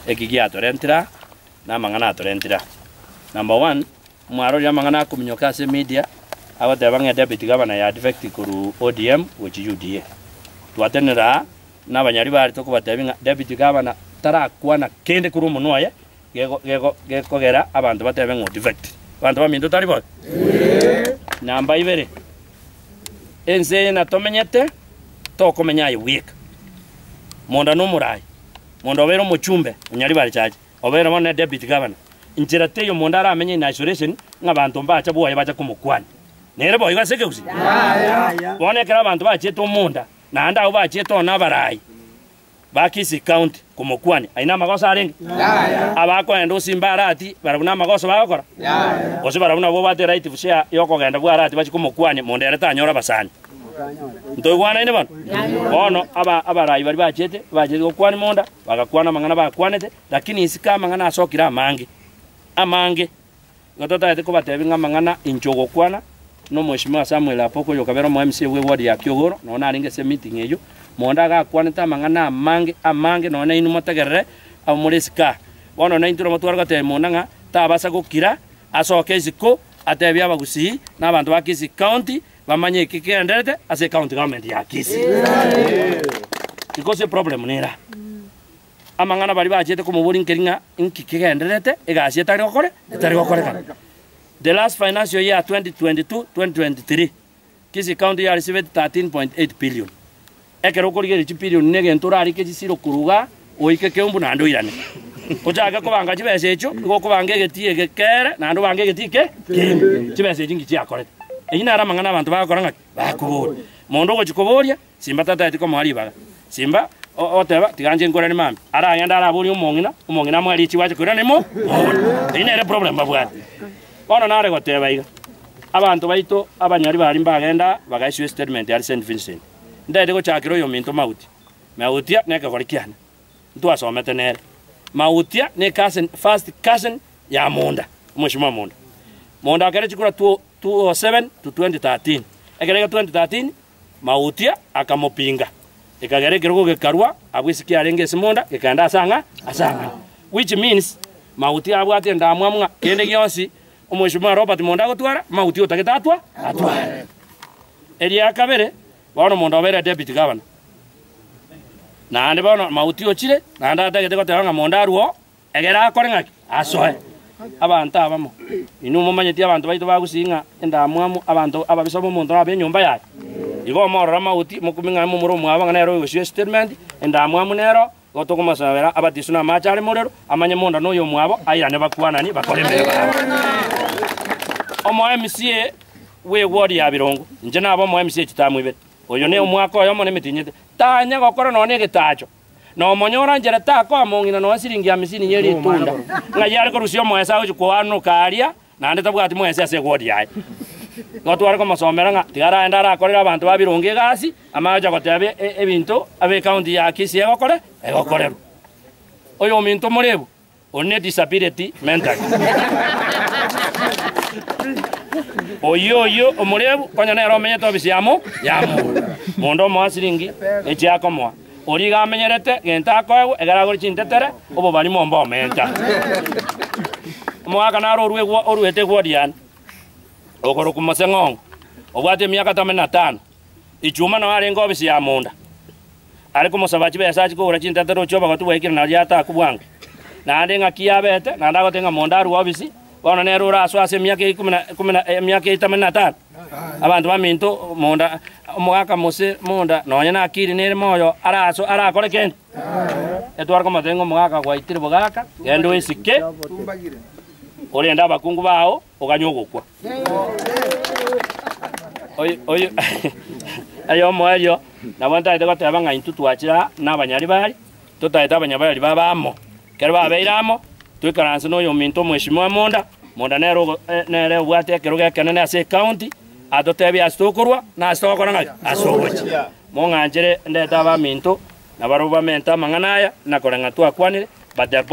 Eki giatorentire aa, na amang'ana atorentire aa. Number one, mwarorire amang'ana akominyoka ase emedia, agoteba ng'a edeputy governor ya defect korwa ODM gochia UDA. Twatenenire aa, na abanyaribari tokobatebia ng'a deputy governor tarakwana kende korwa omonwa oye, gego gego gekogera abanto batebe ng'a o defect. Abanto baminto tari bobe? Namba ibere, ense eye natomenyete, tokomenya aye bweka. Monda na omorai, monda obeire omochumbe onyaribari chache, obeire bono ne deputy governor. Nchera teiyo omonda aramenye in isolation ng'a abanto mbacha bwoye bacha komokwania. Nere boigo ase ekegusii? Bono ekero abanto bachiete omonda, naende abwo bachiete one abarai ba Kisii County komokwania, ayio namagoso arenge? Abakoenda osimba arati, barabwo namagoso bagokora? Gose barabwo nabwo babwate right share yokogenda bwarati bachie komokwania, monto ere tanyora abasani? Ntoigwanaine bono? Bono aba abarai baria bachete, bachete gokwania monda, bagakwana amang'ana bakwanete, lakini isiko amang'ana asokire amange, amange. Igo totagete kobatebia ng'a amang'ana inche ogokwana na omweshimiwa Samuel Apoko oyo okabera omo MCA bwe ward ya Kiogoro, nonya narenge ase emeeting eyio, monda agakwanete amang'ana amange amange nonya nainwe motegerere abwo more isiko aa. Bono naintwe nabo tware gotebia monda ng'a tabasa gokira asoke isiko atebie abagusii na abanto ba Kisii County bamanye eki kegendererete ase ecounty government ya Kisii. Because eproblem nere aa. Amang'ana baria bachete komoboria nkeri ng'a inki kegendererete, egasi etari gokore etari gokorekana. The last financial year 2022-2023, Kisii County yareceive 13.8 billion. Ekero okorigereria chibilioni na egento orarike chisiro korwa igaa oike Keumbu naende oirane. Ochake kobanga chibesa echio, nigo okobanga egetii eke kere naende obange egetii ke kende. Chibesa echi nki chiakorete? Eyio naro amang'ana abanto bagokora ng'aki? Bakoboria. Monto ogochia koboria, Simba tatageti komoa ribaga. Simba oteba, Tiga inche nkoirane mambia. Aragende araborie omong'ina, omong'ina amoe richibu ache koirana imo mogondo. Eyio nere problem babwate. Bono nare goteba iga, abanto baito abanyari baria mbagenda bagaisiwa estatement aria St. Vincent. Ntagete gochakera oyominto Mauti. Mautia nekegori kiane, ntwasomete nere. Mautia ne cousin, first cousin ya Monda, omweshimiwa Monda. Monda akere chikura 2007 to 2013. Ekero iga 2013, Mautia akamopinga, ekagera ekerogo gekarua abwo isiko yarenge ase monda gekaenda ase ang'a ase ang'ana. Which means Mautia abwate endamwamu ng'a kende gionsi omweshimiwa Robert Monda agotwara, Mautia otagete atwa atware. Eria kabere, bono omonto obeire deputy governor. Naende bono Mautia ochire, naende atagete goteba ng'a Monda arwe oo, Egere akore ng'aki? Asoe. Abanto abamo. Inwe momanyeti abanto baito ba Gusii ng'a endamwamu abanto ababisa b'omonto nabe enyomba yaye. Igo omorore amauti, mokumie ng'a momura omwabo ng'a nere oyogosia estatement, endamwamu nero, igo tokomosabera abatiswe namache are morero, amanye monda noyo omwabo, airane bakwanani bakore emeremo yabo. Omo MCA bwe eward ya Birongo, inche nabe omo MCA chitamu ibere, oyo ne omwaka oyomo nemetinyete, tanya gokora nonya egetacho. Na omonyora nchera takoa mong'ina nonya siringi hamisini ye ritunda, ng'ai are korusia omoeso agochia koanuka aria, naende tabwati moeso ase egodi yaye. Igo tware komosomera ng'a tiga araende arakorere abanto ba birongo egasi, amanye gocha goteba ebinto abe ecounty ya Kisii egokore egokorerwa. Oyominto morebu. One ne disability mentally. Oyio oyio omorebu konya nere omenyete ofisi yamo yamo. Monto omoa siringi echi akomoa. Oria iga amenyerete gento akoegwa egere agore chintetere obobarimo mbomenta. Omogaka naro orue oruete egwodi yane okorokwa Moseng'ong'o obwate emiaka tame na tano. Ichuma nao arenge ofisi ya monda. Are komosaba chibesa achie kogora chintetere ochie obogotu bwaikire nario atakwe bwango. Naende eng'aki yabete, naende agoteba ng'a monda arue obisi, bono nere orasoe ase emiaka ikomi na ikomi na emiaka etano na etano. Abanto baminto monda omogaka mose monda nonye na akiri nere moyo araso arakore kende? Etware komotebia ng'a omogaka gwaitire bogaka, genda oesike, orende abakungu bao, oganye ogokwa. Oyo oyo oyomoerio nabo ntagete goteba ng'a intwe twachire aa nabanyaribari, totagete abanyabari babe amo. Ekero babeire amo, toikaranse na oyominto omweshimiwa Monda, Monda nere ogo nere obwate ekerogo ekenene ase ecounty, atotebie ase tokorwa na ase togokora ng'aki? Ase ogochia. Mong'anchere ndete abaminto, nabarabwo bamente amang'ana aya, nakore ng'a twakwanire, but the.